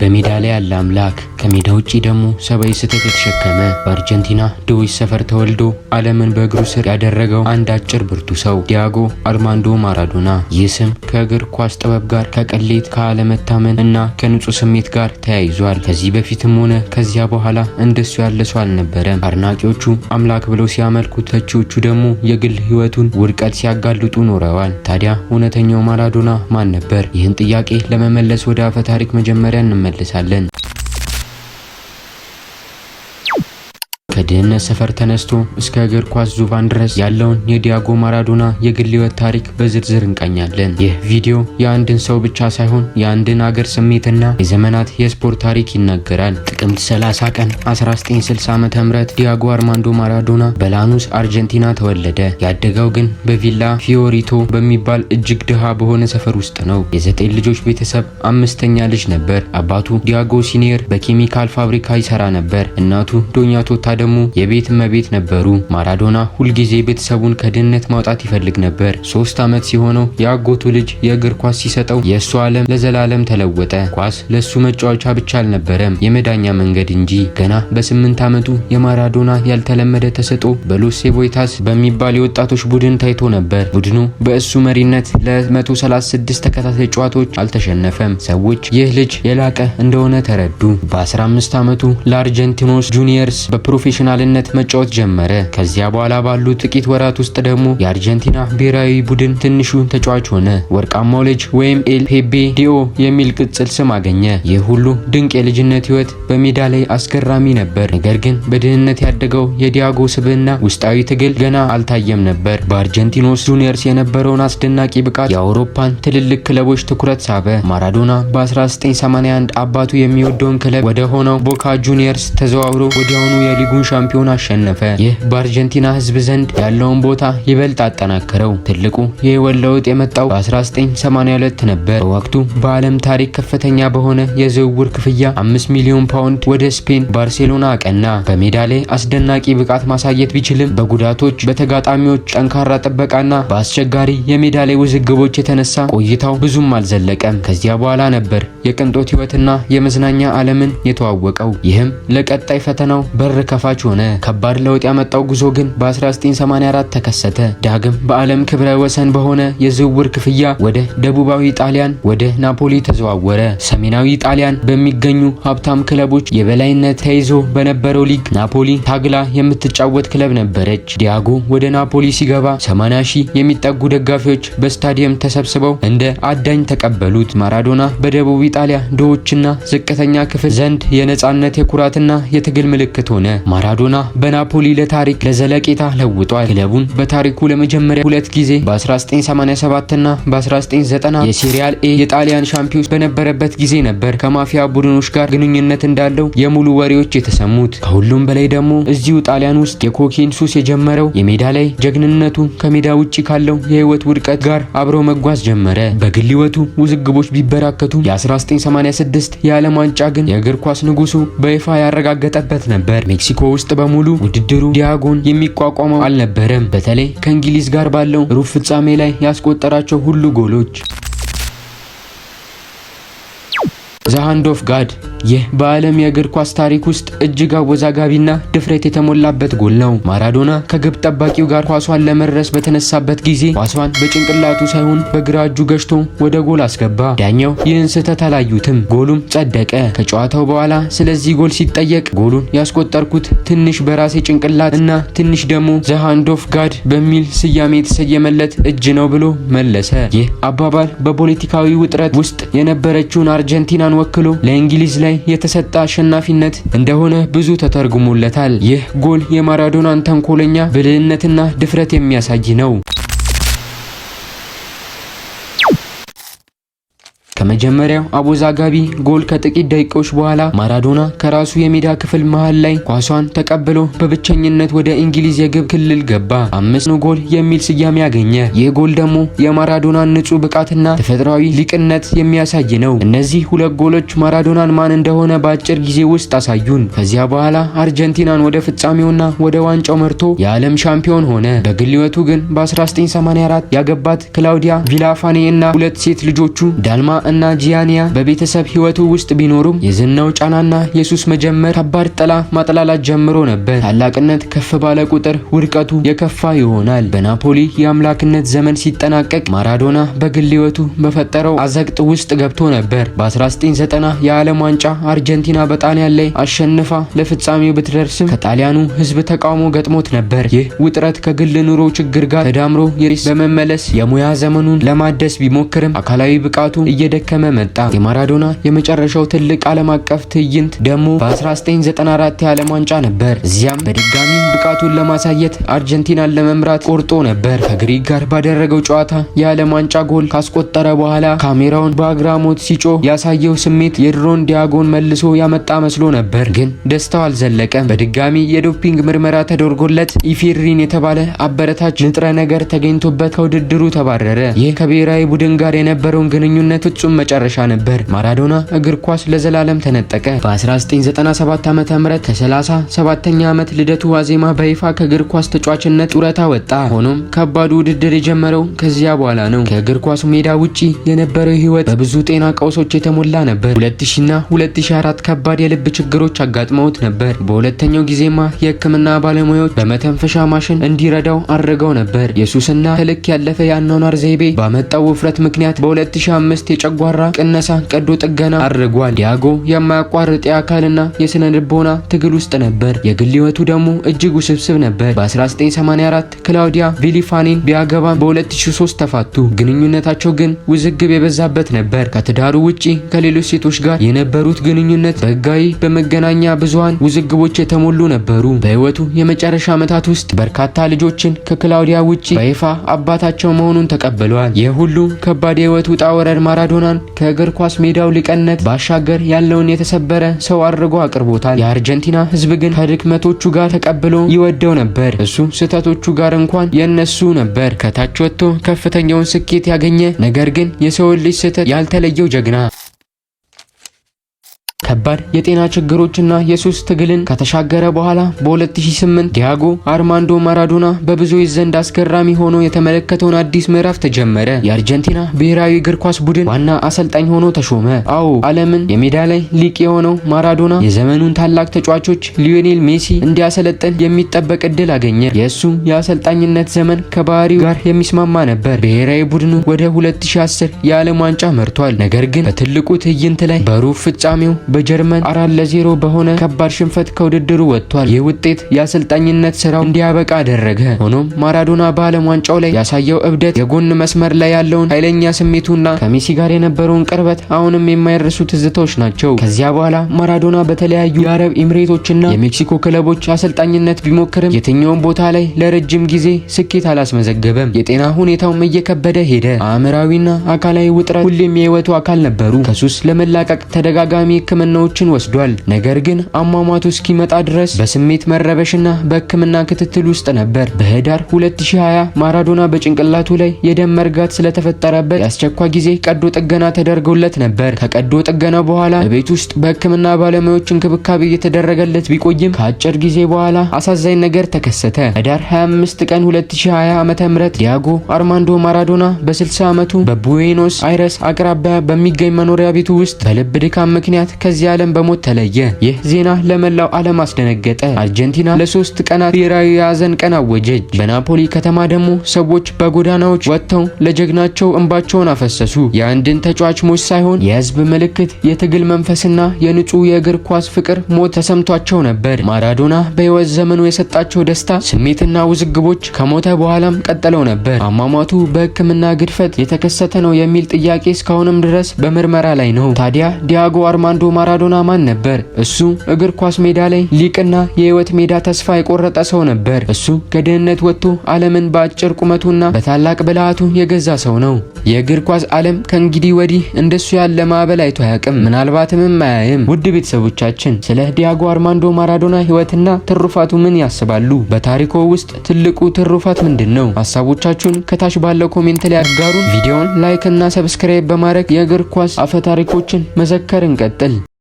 በሜዳ ላይ ያለ አምላክ፣ ከሜዳ ውጪ ደግሞ ሰብአዊ ስህተት የተሸከመ፣ በአርጀንቲና ድሆች ሰፈር ተወልዶ ዓለምን በእግሩ ስር ያደረገው አንድ አጭር ብርቱ ሰው፣ ዲያጎ አርማንዶ ማራዶና። ይህ ስም ከእግር ኳስ ጥበብ ጋር፣ ከቅሌት፣ ከአለመታመን እና ከንጹህ ስሜት ጋር ተያይዟል። ከዚህ በፊትም ሆነ ከዚያ በኋላ እንደሱ ያለ ሰው አልነበረም። አድናቂዎቹ አምላክ ብለው ሲያመልኩ፣ ተቺዎቹ ደግሞ የግል ህይወቱን ውድቀት ሲያጋልጡ ኖረዋል። ታዲያ እውነተኛው ማራዶና ማን ነበር? ይህን ጥያቄ ለመመለስ ወደ አፈ ታሪክ መጀመሪያ እንመለሳለን። ከድህነት ሰፈር ተነስቶ እስከ እግር ኳስ ዙፋን ድረስ ያለውን የዲያጎ ማራዶና የግል ህይወት ታሪክ በዝርዝር እንቃኛለን። ይህ ቪዲዮ የአንድን ሰው ብቻ ሳይሆን የአንድን አገር ስሜትና የዘመናት የስፖርት ታሪክ ይናገራል። ጥቅምት 30 ቀን 1960 ዓ.ም ዲያጎ አርማንዶ ማራዶና በላኑስ አርጀንቲና ተወለደ። ያደገው ግን በቪላ ፊዮሪቶ በሚባል እጅግ ድሃ በሆነ ሰፈር ውስጥ ነው። የዘጠኝ ልጆች ቤተሰብ አምስተኛ ልጅ ነበር። አባቱ ዲያጎ ሲኒየር በኬሚካል ፋብሪካ ይሰራ ነበር። እናቱ ዶኛ ቶታ ደግሞ የቤት እመቤት ነበሩ። ማራዶና ሁልጊዜ ቤተሰቡን ከድህነት ማውጣት ይፈልግ ነበር። 3 ዓመት ሲሆነው የአጎቱ ልጅ የእግር ኳስ ሲሰጠው የእሱ ዓለም ለዘላለም ተለወጠ። ኳስ ለሱ መጫወቻ ብቻ አልነበረም፣ የመዳኛ መንገድ እንጂ። ገና በ8 ዓመቱ የማራዶና ያልተለመደ ተሰጥኦ በሎስ ሴቦይታስ በሚባል የወጣቶች ቡድን ታይቶ ነበር። ቡድኑ በእሱ መሪነት ለ136 ተከታታይ ጨዋታዎች አልተሸነፈም። ሰዎች ይህ ልጅ የላቀ እንደሆነ ተረዱ። በ15 ዓመቱ ለአርጀንቲኖስ ጁኒየርስ በፕሮፌሽናልነት መጫወት ጀመረ። ከዚያ በኋላ ባሉ ጥቂት ወራት ውስጥ ደግሞ የአርጀንቲና ብሔራዊ ቡድን ትንሹ ተጫዋች ሆነ። ወርቃማው ልጅ ወይም ኤል ፔቤ ዲኦ የሚል ቅጽል ስም አገኘ። ይህ ሁሉ ድንቅ የልጅነት ህይወት በሜዳ ላይ አስገራሚ ነበር። ነገር ግን በድህነት ያደገው የዲያጎ ስብዕና ውስጣዊ ትግል ገና አልታየም ነበር። በአርጀንቲኖስ ጁኒየርስ የነበረውን አስደናቂ ብቃት የአውሮፓን ትልልቅ ክለቦች ትኩረት ሳበ። ማራዶና በ1981 አባቱ የሚወደውን ክለብ ወደ ሆነው ቦካ ጁኒየርስ ተዘዋውሮ ወዲያውኑ የሊጉን ሻምፒዮን አሸነፈ። ይህ በአርጀንቲና ህዝብ ዘንድ ያለውን ቦታ ይበልጥ አጠናከረው። ትልቁ የህይወት ለውጥ የመጣው በ1982 ነበር። በወቅቱ በዓለም ታሪክ ከፍተኛ በሆነ የዝውውር ክፍያ 5 ሚሊዮን ፓውንድ ወደ ስፔን ባርሴሎና አቀና። በሜዳ ላይ አስደናቂ ብቃት ማሳየት ቢችልም በጉዳቶች፣ በተጋጣሚዎች ጠንካራ ጥበቃና በአስቸጋሪ የሜዳ ላይ ውዝግቦች የተነሳ ቆይታው ብዙም አልዘለቀም። ከዚያ በኋላ ነበር የቅንጦት ህይወትና የመዝናኛ ዓለምን የተዋወቀው። ይህም ለቀጣይ ፈተናው በር ከፋች ሆነ። ከባድ ለውጥ ያመጣው ጉዞ ግን በ1984 ተከሰተ። ዳግም በዓለም ክብረ ወሰን በሆነ የዝውውር ክፍያ ወደ ደቡባዊ ጣሊያን ወደ ናፖሊ ተዘዋወረ። ሰሜናዊ ጣሊያን በሚገኙ ሀብታም ክለቦች የበላይነት ተይዞ በነበረው ሊግ ናፖሊ ታግላ የምትጫወት ክለብ ነበረች። ዲያጎ ወደ ናፖሊ ሲገባ 80 ሺህ የሚጠጉ ደጋፊዎች በስታዲየም ተሰብስበው እንደ አዳኝ ተቀበሉት። ማራዶና በደቡብ ኢጣሊያ ድሆችና ዝቅተኛ ክፍል ዘንድ የነጻነት፣ የኩራትና የትግል ምልክት ሆነ። ማራዶና በናፖሊ ለታሪክ ለዘለቄታ ለውጧል። ክለቡን በታሪኩ ለመጀመሪያ ሁለት ጊዜ በ1987 እና በ1990 የሴሪያ ኤ የጣሊያን ሻምፒዮን በነበረበት ጊዜ ነበር ከማፊያ ቡድኖች ጋር ግንኙነት እንዳለው የሙሉ ወሬዎች የተሰሙት። ከሁሉም በላይ ደግሞ እዚሁ ጣሊያን ውስጥ የኮኬን ሱስ የጀመረው የሜዳ ላይ ጀግንነቱ ከሜዳ ውጪ ካለው የህይወት ውድቀት ጋር አብሮ መጓዝ ጀመረ። በግል ህይወቱ ውዝግቦች ቢበራከቱ የ1986 የዓለም ዋንጫ ግን የእግር ኳስ ንጉሱ በይፋ ያረጋገጠበት ነበር። ሜክሲኮ ውስጥ በሙሉ ውድድሩ ዲያጎን የሚቋቋመው አልነበረም። በተለይ ከእንግሊዝ ጋር ባለው ሩብ ፍጻሜ ላይ ያስቆጠራቸው ሁሉ ጎሎች። The Hand of God። ይህ በዓለም የእግር ኳስ ታሪክ ውስጥ እጅግ አወዛጋቢና ድፍረት የተሞላበት ጎል ነው። ማራዶና ከግብ ጠባቂው ጋር ኳሷን ለመድረስ በተነሳበት ጊዜ ኳሷን በጭንቅላቱ ሳይሆን በግራ እጁ ገጭቶ ወደ ጎል አስገባ። ዳኛው ይህን ስህተት አላዩትም፣ ጎሉም ጸደቀ። ከጨዋታው በኋላ ስለዚህ ጎል ሲጠየቅ ጎሉን ያስቆጠርኩት ትንሽ በራሴ ጭንቅላት እና ትንሽ ደግሞ The Hand of God በሚል ስያሜ የተሰየመለት እጅ ነው ብሎ መለሰ። ይህ አባባል በፖለቲካዊ ውጥረት ውስጥ የነበረችውን አርጀንቲናን ወክሎ ለእንግሊዝ ላይ የተሰጠ አሸናፊነት እንደሆነ ብዙ ተተርጉሞለታል። ይህ ጎል የማራዶናን ተንኮለኛ ብልህነትና ድፍረት የሚያሳይ ነው። ከመጀመሪያው አወዛጋቢ ጎል ከጥቂት ደቂቃዎች በኋላ ማራዶና ከራሱ የሜዳ ክፍል መሃል ላይ ኳሷን ተቀብሎ በብቸኝነት ወደ እንግሊዝ የግብ ክልል ገባ። 5 ጎል የሚል ስያሜ ያገኘ። ይህ ጎል ደግሞ የማራዶናን ንጹህ ብቃትና ተፈጥሯዊ ሊቅነት የሚያሳይ ነው። እነዚህ ሁለት ጎሎች ማራዶናን ማን እንደሆነ በአጭር ጊዜ ውስጥ አሳዩን። ከዚያ በኋላ አርጀንቲናን ወደ ፍጻሜውና ወደ ዋንጫው መርቶ የዓለም ሻምፒዮን ሆነ። በግል ሕይወቱ ግን በ1984 ያገባት ክላውዲያ ቪላፋኔ እና ሁለት ሴት ልጆቹ ዳልማ እና እና ጂያኒያ በቤተሰብ ሕይወቱ ውስጥ ቢኖሩም የዝናው ጫናና የሱስ መጀመር ከባድ ጥላ ማጥላላት ጀምሮ ነበር። ታላቅነት ከፍ ባለ ቁጥር ውድቀቱ የከፋ ይሆናል። በናፖሊ የአምላክነት ዘመን ሲጠናቀቅ ማራዶና በግል ሕይወቱ በፈጠረው አዘቅት ውስጥ ገብቶ ነበር። በ1990 የዓለም ዋንጫ አርጀንቲና በጣሊያን ላይ አሸንፋ ለፍጻሜው ብትደርስም ከጣሊያኑ ሕዝብ ተቃውሞ ገጥሞት ነበር። ይህ ውጥረት ከግል ኑሮ ችግር ጋር ተዳምሮ የሬስ በመመለስ የሙያ ዘመኑን ለማደስ ቢሞክርም አካላዊ ብቃቱ እየደከመ መጣ። የማራዶና የመጨረሻው ትልቅ ዓለም አቀፍ ትዕይንት ደግሞ በ1994 የዓለም ዋንጫ ነበር። እዚያም በድጋሚ ብቃቱን ለማሳየት አርጀንቲናን ለመምራት ቆርጦ ነበር። ከግሪክ ጋር ባደረገው ጨዋታ የዓለም ዋንጫ ጎል ካስቆጠረ በኋላ ካሜራውን በአግራሞት ሲጮህ ያሳየው ስሜት የድሮን ዲያጎን መልሶ ያመጣ መስሎ ነበር። ግን ደስታው አልዘለቀም። በድጋሚ የዶፒንግ ምርመራ ተደርጎለት ኢፌድሪን የተባለ አበረታች ንጥረ ነገር ተገኝቶበት ከውድድሩ ተባረረ። ይህ ከብሔራዊ ቡድን ጋር የነበረውን ግንኙነት ፍጹም መጨረሻ ነበር። ማራዶና እግር ኳስ ለዘላለም ተነጠቀ። በ1997 ዓ.ም ከ37ኛ ዓመት ልደቱ ዋዜማ በይፋ ከእግር ኳስ ተጫዋችነት ጡረታ ወጣ። ሆኖም ከባዱ ውድድር የጀመረው ከዚያ በኋላ ነው። ከእግር ኳሱ ሜዳ ውጪ የነበረው ህይወት በብዙ ጤና ቀውሶች የተሞላ ነበር። 2000 እና 2004 ከባድ የልብ ችግሮች አጋጥመውት ነበር። በሁለተኛው ጊዜማ የሕክምና ባለሙያዎች በመተንፈሻ ማሽን እንዲረዳው አድርገው ነበር። የሱስና ከልክ ያለፈ የአኗኗር ዘይቤ ባመጣው ውፍረት ምክንያት በ2005 የጨጓራ ቅነሳ ቀዶ ጥገና አድርጓል። ዲያጎ የማያቋርጥ የአካልና የስነ ልቦና ትግል ውስጥ ነበር። የግል ህይወቱ ደግሞ እጅግ ውስብስብ ነበር። በ1984 ክላውዲያ ቪሊፋኔን ቢያገባም በ2003 ተፋቱ። ግንኙነታቸው ግን ውዝግብ የበዛበት ነበር። ከትዳሩ ውጪ ከሌሎች ሴቶች ጋር የነበሩት ግንኙነት በህጋዊ በመገናኛ ብዙሃን ውዝግቦች የተሞሉ ነበሩ። በህይወቱ የመጨረሻ ዓመታት ውስጥ በርካታ ልጆችን ከክላውዲያ ውጪ በይፋ አባታቸው መሆኑን ተቀብለዋል። ይህ ሁሉ ከባድ የህይወት ውጣ ወረድ ማራዶናን ከእግር ኳስ ሜዳው ሊቅነት ባሻገር ያለውን የተሰበረ ሰው አድርጎ አቅርቦታል። የአርጀንቲና ህዝብ ግን ከድክመቶቹ ጋር ተቀብሎ ይወደው ነበር። እሱ ስህተቶቹ ጋር እንኳን የነሱ ነበር። ከታች ወጥቶ ከፍተኛውን ስኬት ያገኘ ነገር ግን የሰውን ልጅ ስህተት ያልተለየው ጀግና። ከባድ የጤና ችግሮችና የሱስ ትግልን ከተሻገረ በኋላ በ2008 ዲያጎ አርማንዶ ማራዶና በብዙዎች ዘንድ አስገራሚ ሆኖ የተመለከተውን አዲስ ምዕራፍ ተጀመረ። የአርጀንቲና ብሔራዊ እግር ኳስ ቡድን ዋና አሰልጣኝ ሆኖ ተሾመ። አዎ፣ ዓለምን የሜዳ ላይ ሊቅ የሆነው ማራዶና የዘመኑን ታላቅ ተጫዋቾች ሊዮኔል ሜሲ እንዲያሰለጥን የሚጠበቅ እድል አገኘ። የእሱ የአሰልጣኝነት ዘመን ከባህሪው ጋር የሚስማማ ነበር። ብሔራዊ ቡድኑ ወደ 2010 የዓለም ዋንጫ መርቷል። ነገር ግን በትልቁ ትዕይንት ላይ በሩብ ፍጻሜው በጀርመን 4-0 በሆነ ከባድ ሽንፈት ከውድድሩ ወጥቷል። ይህ ውጤት የአሰልጣኝነት ስራው እንዲያበቃ አደረገ። ሆኖም ማራዶና በዓለም ዋንጫው ላይ ያሳየው እብደት፣ የጎን መስመር ላይ ያለውን ኃይለኛ ስሜቱና ከሜሲ ጋር የነበረውን ቅርበት አሁንም የማይረሱ ትዝታዎች ናቸው። ከዚያ በኋላ ማራዶና በተለያዩ የአረብ ኤሚሬቶችና የሜክሲኮ ክለቦች አሰልጣኝነት ቢሞክርም የትኛውም ቦታ ላይ ለረጅም ጊዜ ስኬት አላስመዘገበም። የጤና ሁኔታውም እየከበደ ሄደ። አእምራዊና አካላዊ ውጥረት ሁሌም የህይወቱ አካል ነበሩ። ከሱስ ለመላቀቅ ተደጋጋሚ ሕክምናዎችን ወስዷል። ነገር ግን አሟሟቱ እስኪመጣ ድረስ በስሜት መረበሽና በሕክምና ክትትል ውስጥ ነበር። በህዳር 2020 ማራዶና በጭንቅላቱ ላይ የደም መርጋት ስለተፈጠረበት የአስቸኳይ ጊዜ ቀዶ ጥገና ተደርጎለት ነበር። ከቀዶ ጥገና በኋላ በቤት ውስጥ በሕክምና ባለሙያዎች እንክብካቤ እየተደረገለት ቢቆይም ከአጭር ጊዜ በኋላ አሳዛኝ ነገር ተከሰተ። ህዳር 25 ቀን 2020 ዓ.ም ዲያጎ አርማንዶ ማራዶና በ60 ዓመቱ በቡዌኖስ አይረስ አቅራቢያ በሚገኝ መኖሪያ ቤቱ ውስጥ በልብ ድካም ምክንያት ከዚህ ዓለም በሞት ተለየ። ይህ ዜና ለመላው ዓለም አስደነገጠ። አርጀንቲና ለ3 ቀናት ብሔራዊ የሀዘን ቀን አወጀች። በናፖሊ ከተማ ደግሞ ሰዎች በጎዳናዎች ወጥተው ለጀግናቸው እንባቸውን አፈሰሱ። የአንድን ተጫዋች ሞት ሳይሆን የህዝብ ምልክት፣ የትግል መንፈስና የንጹህ የእግር ኳስ ፍቅር ሞት ተሰምቷቸው ነበር። ማራዶና በህይወት ዘመኑ የሰጣቸው ደስታ፣ ስሜትና ውዝግቦች ከሞተ በኋላም ቀጥለው ነበር። አሟሟቱ በሕክምና ግድፈት የተከሰተ ነው የሚል ጥያቄ እስካሁንም ድረስ በምርመራ ላይ ነው። ታዲያ ዲያጎ አርማንዶ ማራዶና ማን ነበር? እሱ እግር ኳስ ሜዳ ላይ ሊቅና የህይወት ሜዳ ተስፋ የቆረጠ ሰው ነበር። እሱ ከድህነት ወጥቶ ዓለምን በአጭር ቁመቱና በታላቅ ብልሃቱ የገዛ ሰው ነው። የእግር ኳስ ዓለም ከእንግዲህ ወዲህ እንደሱ ያለ ማዕበል አይቶ አያውቅም፣ ምናልባትም አያይም። ውድ ቤተሰቦቻችን ስለ ዲያጎ አርማንዶ ማራዶና ህይወትና ትሩፋቱ ምን ያስባሉ? በታሪኮ ውስጥ ትልቁ ትሩፋት ምንድን ነው? ሀሳቦቻችሁን ከታች ባለው comment ላይ አጋሩን። ቪዲዮውን like እና subscribe በማድረግ የእግር ኳስ አፈ ታሪኮችን መዘከር እንቀጥል።